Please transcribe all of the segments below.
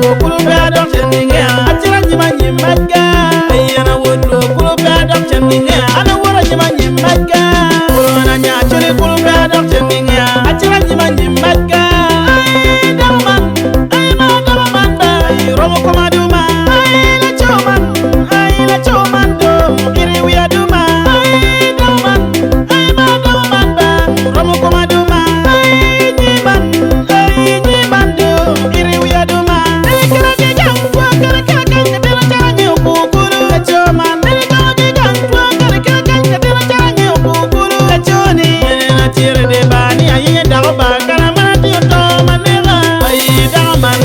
luo kulu pe adok cen ingeya. Acito anyim anyim maga. Ai an awod luo kulu pe adok cen ingeya. An awot anyim anyim maga. Kulu an anya acoli kulu pe adok cen ingeya. Acito anyim anyim maga. Ai dako man, ai ma dako man ba. Ai romo koma duma. Ai laco man, ai laco man do. Iri wiya duma. Ai dako man, ai ma dako man ba. Romo koma duma. Ai nyi man, ai nyi man do. Iri wiya duma. Nene kero ki gang two kere kere kany ka tino calo ange okukulu. Laco man, nene kero ki gang two kere kere kany ka tino calo ange okukulu. Laco ni, nene acito i dye bar ni ayenyo dako bar kara ma atye oto ma neka. Ai dako man,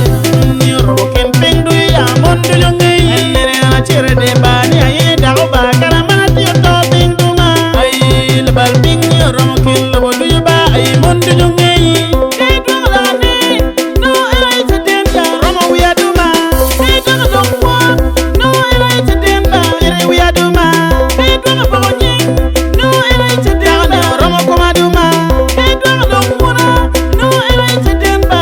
ni oruko kin piny ducu ya mon ducu ngeyi. En nene an acito i dye bar ni ayenyo dako bar kara ma atye oto piny duma. Ai labal piny ni oromo kin lobo ducu ba ai mon ducu ngeyi. Ka idwoko lok ni nongo en aye caden ca romo wiya duma. Ka idwoko lok kwo nongo en aye caden ba iri wiya duma. Ka idwoko poko nying nongo en aye caden ba oromo koma duma. Ka idwoko lok muna nongo en aye caden ba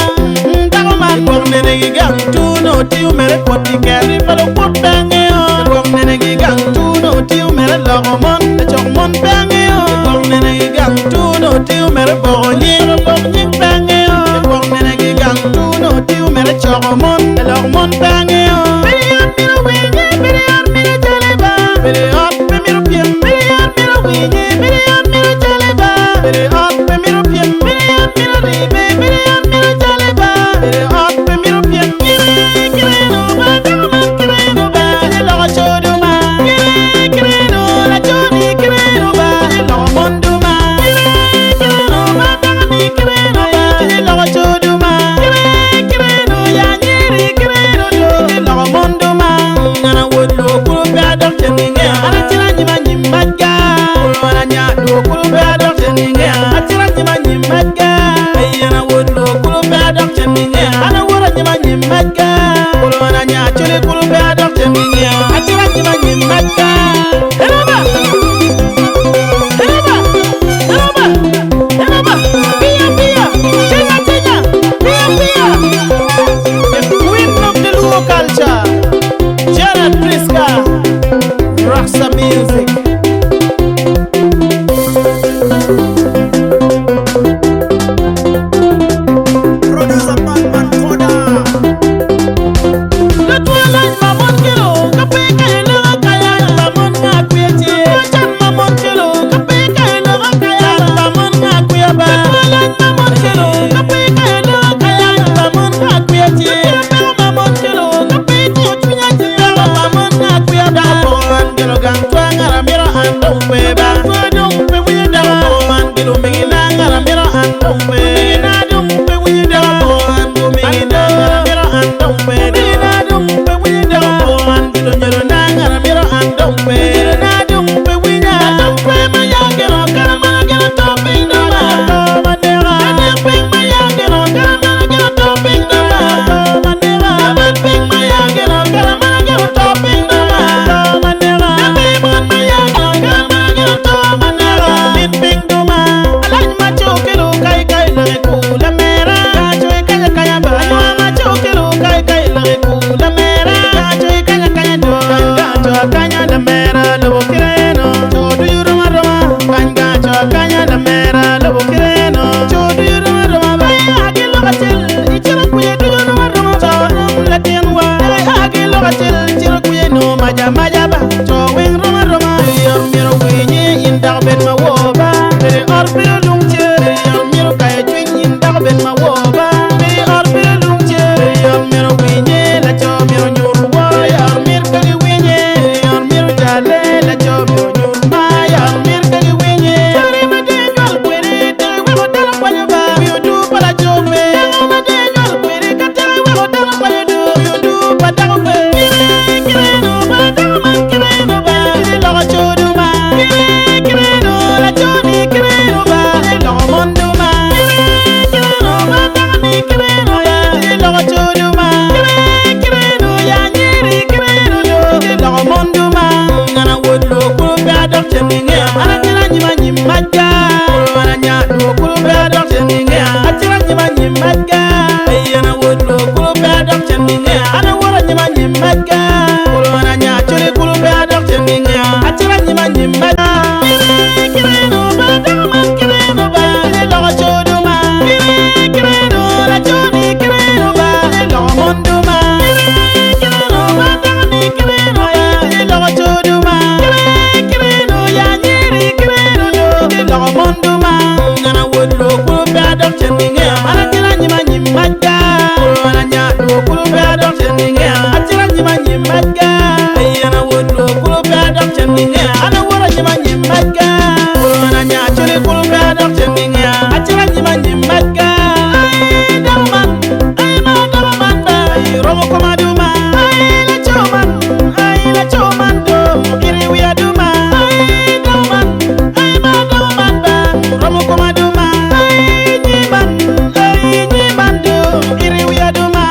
dako man. Gwok nene gigang tuno tiyo mere kwot i keri pa lukwot pe angeyo. Gwok nene gigang tuno tiyo mere loko mon lacok mon pe angeyo. Gwok nene gigang tuno tiyo mere boko nying lobok nying pe angeyo. Gwok nene gigang tuno tiyo mere coko mon lalok mon pe angeyo. Bedo i ot mito winye, bedo i ot mito jale ba. Bedo i ot pe mito pyem, bedo i ot mito winye, bedo i ot mito jale ba. Bedo i ot pe mito pyem, bedo i ot mito ribe, bedo i ot mito jale ba. Bedo i ot pe mito pyem. Kire kireno ba dako man kireno ba tye loko co duma. Kire kireno laco ni kireno ba tye loko mon duma. Kire kireno ba dako ni kireno ba tye loko co duma. Kire kireno ya nyeri kireno do tye loko mon duma. An awod luo kulu pe adok cen ingeya. An acito anyim anyim maga. Kulu an anya luo kulu pe adok cen ingeya. Acito anyim anyim maga. Ai an awod luo kulu pe adok cen ingeya. An awot anyim anyim maga. Kulu an anya acoli kulu pe adok cen ingeya. Acito anyim anyim maga. Hello ba! Hello ba! Hello ba! Hello ba! Pia pia! Chenya chenya! Pia pia! The queen of the Luo culture, Janet Priska, Roxa Music. Producer Batman Koda. Latwa lac ma mon kelo ka pe ka iloko kaya pa mon nga kwiya ce. Latwa can ma mon kelo ka pe ka iloko kaya pa mon nga kwiya ba. Latwa lac ma mon kelo ka pe ka iloko kaya pa mon nga kwiya ce. Latwa peko ma mon kelo ka pe itiyo cwinya ce pa mon nga kwiya ba. Dako pongo an gelo gang twa ngara mito an dong pe ba. Twa dong pe winyo dako pongo an gelo migina ngara mito an dong pe. Migina dong pe winyo dako pongo an go migina ngara mito an dong pe. Migina dong pe winyo dako pongo an gelo nyodo na ngara mito an dong pe. Nyodo na dong pe winya. Dong pe ma ya geno kara mana geno to piny doma. To ma neka. Anek piny ma ya geno kara mana geno to piny doma. To ma neka. Abat piny ma ya geno kara mana geno to piny doma. To ma neka. Abe mon ma ya geno kara mana geno to ma neka. Mit piny doma. Alany ma co kelo kai kai lake ku lamera. Kaco ikanya kanya ba. Anywa ma co kelo kai kai lake ku lamera. Kaco ikanya kanya do. Kaco akanya lamera lobo kireno. Co ducu rom aroma. Kany kaco akanya lamera lobo kireno. Co ducu rom aroma ba. Ai agi lok acel icito kwiye ducu rom aroma. Co rom latin wa. Ai agi lok acel icito kwiye no maja maja ba. Co weng rom aroma. Ot myero winye in dako bed ma wor ba. Bedo i ot bedo lung ce. Bedo i ot myero kayo cwiny in dako bed ma wor ba. Bedo i ot bedo lung ce. Bedo i ot myero winye laco myero nyut wor. Bedo i ot myero ka giwinye. Bedo i ot myero jale laco myero nyut mar. I ot myero ka giwinye. Cwari ma dong inywal kwede tek iweko dano kwanyo ba. Wi odur pa laco pe. Dako ma dong inywal kwede ka tek iweko dano kwanyo do. Wi odur pa dako pe. Kire kireno ba dako man kireno ba. Tye loko co duma. Kire kireno laco ni kireno ba. Tye loko mon duma. Kire kireno ba dako ni kireno ba. Tye loko co duma. Kire kireno ya nyeri kireno do. Tye loko mon duma. An awod luo kulu pe adok cen ingeya. An acito anyim anyim maga. Kulu an anya luo kulu pe adok cen ingeya. Acito anyim anyim maga. Ai an awod luo kulu pe adok cen ingeya. kulu pe adok cen i ngeya. Acito anyim anyim madga, ai an a wod Luo kulu pe adok cen i ngeya. An a wot anyim anyim madga, kulu an anya Acholi kulu pe adok cen i ngeya. Acito anyim anyim madga, ai dako man, ai ma dako man ba, ai romo koma duma, ai laco man, ai laco man do, iri wiya duma, ai dako man, ai ma dako man ba, romo koma duma, ai nyi man, ai nyi man do, iri wiya duma.